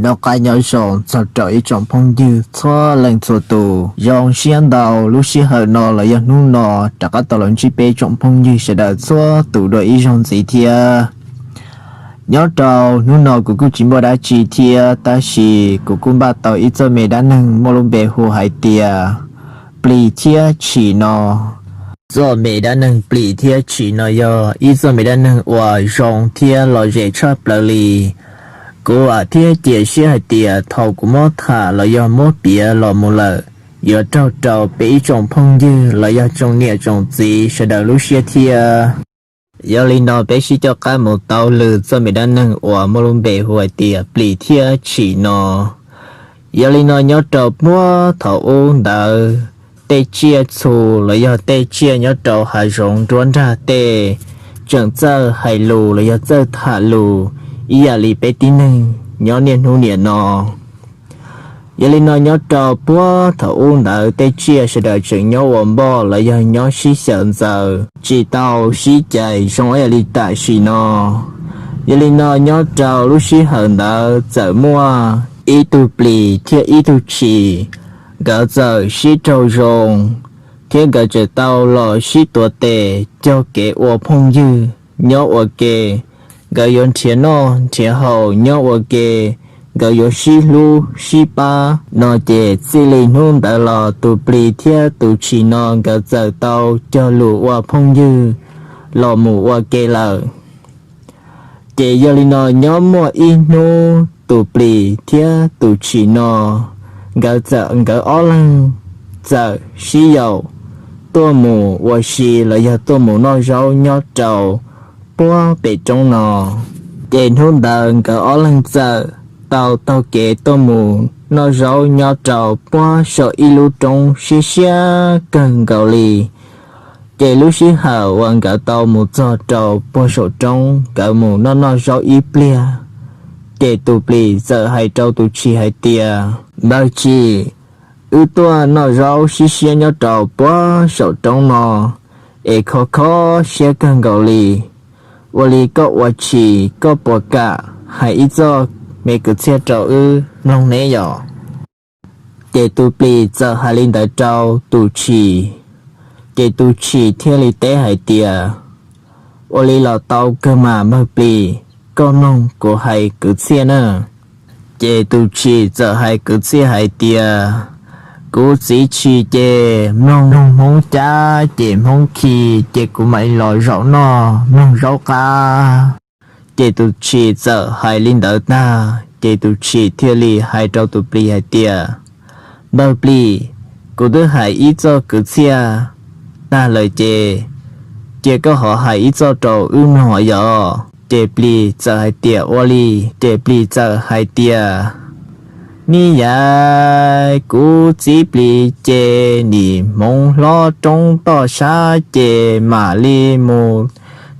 Noj qab nyob zoo txog rau ib tsoom phooj ywg txhua leej txhua tus. Zoo siab ntau lub sij hawm no los yog hnub no rov qab tau los ntsib peb tsoom phooj ywg sawv daws txhua tus dua ib zaug ntxiv thiab. Nyob rau hnub no kuv kuj tsis muaj dab tsi thiab, tab sis kuv kuj npaj tau ib txoj me dab neeg muaj lub npe hu hais tias Plis thiab Tshis no. Txoj me dab neeg Plis thiab Tshis no yog ib txoj me dab neeg uas zoo thiab lom zem tshaj plaws li. Kuv vam thiab cia siab hais tias thaum kuv muab tham los yog muab piav los mus lawm, yuav raug rau peb ib tsoom phooj ywg los yog tsoom niam tsoom txiv sawv daws lub siab thiab. Yog li no peb sib coj qab mus tau lwm txoj me dab neeg uas muaj lub npe hu hais tias Plis thiab Tshis no. Yog li no nyob rau puag thaum ub ntawd, tej tsiaj txhu los yog tej tsiaj nyob rau hav zoov nruab nrag tej tseem txawj hais lus los yog txawj tham lus ib yam li peb tib neeg nyob niaj hnub niam no. Yog li no nyob rau puag thaum ub ntawd tej tsiaj sawv daws tseem nyob ua npoj los yog nyob sib xyaw ntxaws, tsis tau sib cais zoo ib yam li tam sim no. Yog li no nyob rau lub sij hawm ntawd txawm muaj ib tug plis thiab ib tug tshis, nkawd txawm sib raug zoo, thiab nkawd tseem tau los sib tuav tes cog kev ua phooj ywg nyob ua ke. Nkawd yuav nrhiav noj nrhiav haus nyob ua ke, nkawd yuav sib hlub sib pab no ces txij li hnub ntawd los tus plis thiab tus tshis no nkawd txawm tau cog lus ua phooj ywg los mus ua ke lawm. Ces yog li no nyob muaj ib hnub tus plis thiab tus tshis no nkawd txawm nkawd ob leeg txawm sib yaum tuaj mus ua si los yog tuaj mus noj zaub nyob rau puag pem roob no. Ces hnub ntawd nkawd ob leeg txawm tau taug kev tuaj mus noj zaub nyob rau puag saum ib lub roob siab siab kawg nkaus li. Ces lub sij hawm uas nkawd tau mus txog rau puag saum roob, nkawd mus noj noj zaub ib pliag, ces tus plis txawm hais rau tus tshis hais tias, Npawg tshis, wb tuaj noj zaub sib siab nyob rau puag saum roob no es kho kho siab kawg nkaus li. Ua li koj ua tshis koj puas kam hais ib txoj me kwv txhiaj rau wb mloog ne yom? Ces tus plis txawm hais li ntawd rau tus tshis, ces tus tshis thiaj li teb hais tias, Ua li los tau kawg mas npawg plis, koj mloog kuv hais kwv txhiaj na. Ces tus tshis txawm hais kwv txhiaj hais tias, Kuv txiv tshis ces mloog hmoob cab ces hmoob khi, ces kuv mam li los zaum noj mloog zaub qab. Ces tus tshis txawm hais li ntawd tag ces tus tshis thiaj li hais rau tus plis hais tias, Npawg plis, kuv twb hais ib txoj kwv txhiaj tag lawm ces cia koj ho hais ib txoj rau wb mloog os yom. Ces plis txawm hais tias, Ua li. Ces plis txawm hais tias, Nib yav kuv txiv plis ces nim hmoov hlob roob toj sab ces mam li mus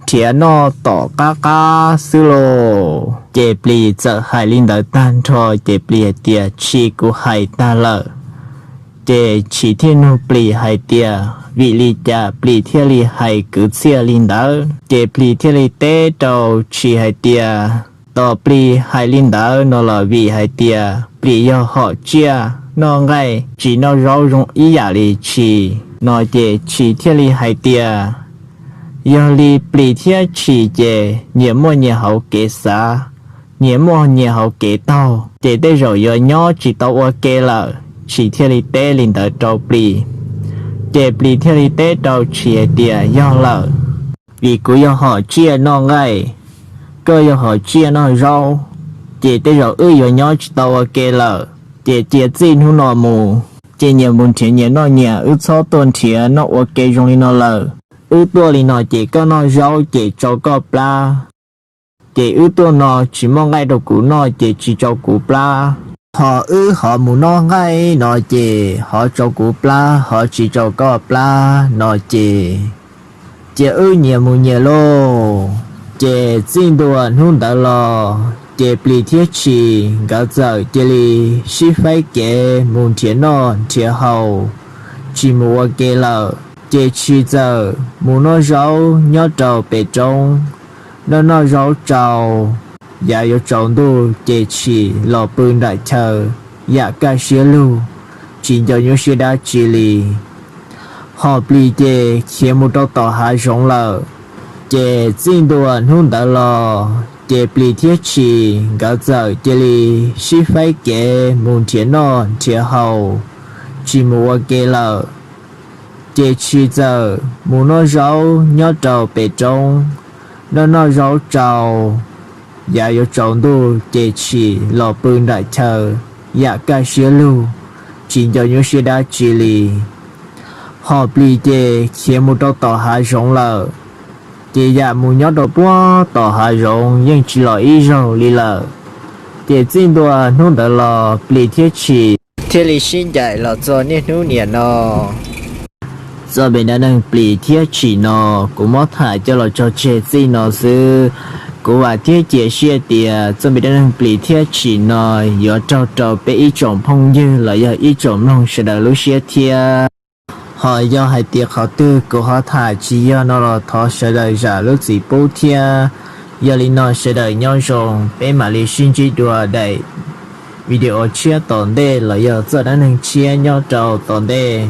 nrhiav noj tom qab qab xwb lauj. Ces plis txawm hais li ntawd tag nrho ces plis hais tias, Tshis, kuv hais tag lawm. Ces tshis thiaj nug plis hais tias, Vim li cas plis thiaj li hais kwv txhiaj li ntawd? Ces plis thiaj li teb rau tshis hais tias, Tos plis hais li ntawd no los vim hais tias plis yog hom tsiaj noj nqaij tsis noj zaub zoo ib yam li tshis no. Ces tshis thiaj li hais tias, Yog li plis thiab tshis ces nyias muaj nyias hauv kev xav, nyias muaj nyias hauv kev taug, ces tej zaum yuav nyob tsis tau ua ke lawm. Tshis thiaj li teb li ntawd rau plis. Ces plis thiaj li teb rau tshis hais tias, Yog lawm, vim kuv yog hom tsiaj noj nqaij, koj yog hom tsiaj noj zaub, ces tej zaum wb yuav nyob tsis tau ua ke lawm. Ces cia txij hnub no mus ces nyias mus nrhiav nyias noj nyias, wb txhob tuaj nrhiav noj ua ke zoo li no lawm. Wb tuaj li no ces koj noj zaub ces tsau koj plab, ces wb tuaj no tsis muaj nqaij rau kuv noj ces tsis tsau kuv plab. Ho wb ho mus noj nqaij no ces ho tsau kuv plab ho tsis tsau koj plab no ces cia wb nyias mus nyias lauj. Ces txij ntua hnub ntawd los ces plis thiab tshis nkawd txawm cia li sib faib kev mus nrhiav noj nrhiav haus, tsis mus ua ke lawm. Ces tshis txawm mus noj zaub nyob rau pem roob, noj noj zaub tsau, yav yuav tsaus ntuj ces tshis los pw nram chaw yam kaj siab lug, tsis nco nyuaj siab dab tsi li. Ho plis ces khiav mus rau tom hav zoov lawm. Ces txij ntua hnub ntawd los ces plis thiab tshis nkawd txawm cia li sib faib kev mus nrhiav noj nrhiav haus, tsis mus ua ke lawm. Ces tshis txawm mus noj zaub nyob rau pem roob, noj noj zaub tsau, yav yuav tsaus ntuj ces tshis los pw nram chaw yam kaj siab lug, tsis nco nyuaj siab dab tsi li. Ho plis ces khiav mus rau tom hav zoov lawm, ces yam mus nyob rau puag tom hav zoov yeej tsis los ib zaug li lawm. Ces txij ntua hnub ntawd los plis thiab tshis thiaj li sib ncaim los txog niaj hnub niam no. Txoj me dab neeg plis thiab tshis no kuv muab tham coj los tso tseg txij no xwb. Kuv vam thiab cia siab tias txoj me dab neeg plis thiab tshis no yuav raug rau peb ib tsoom phooj ywg los yog ib tsoom mloog sawv daws lub siab thiab. Ho yog hais tias qhov twg kuv ho tham tsis yog no los thov sawv daws zam lub txim pub thiab. Yog li no sawv daws nyob zoo, peb mam li sib ntsib dua daim video tshiab tom ntej los yog txoj dab neeg tshiab nyob rau tom ntej.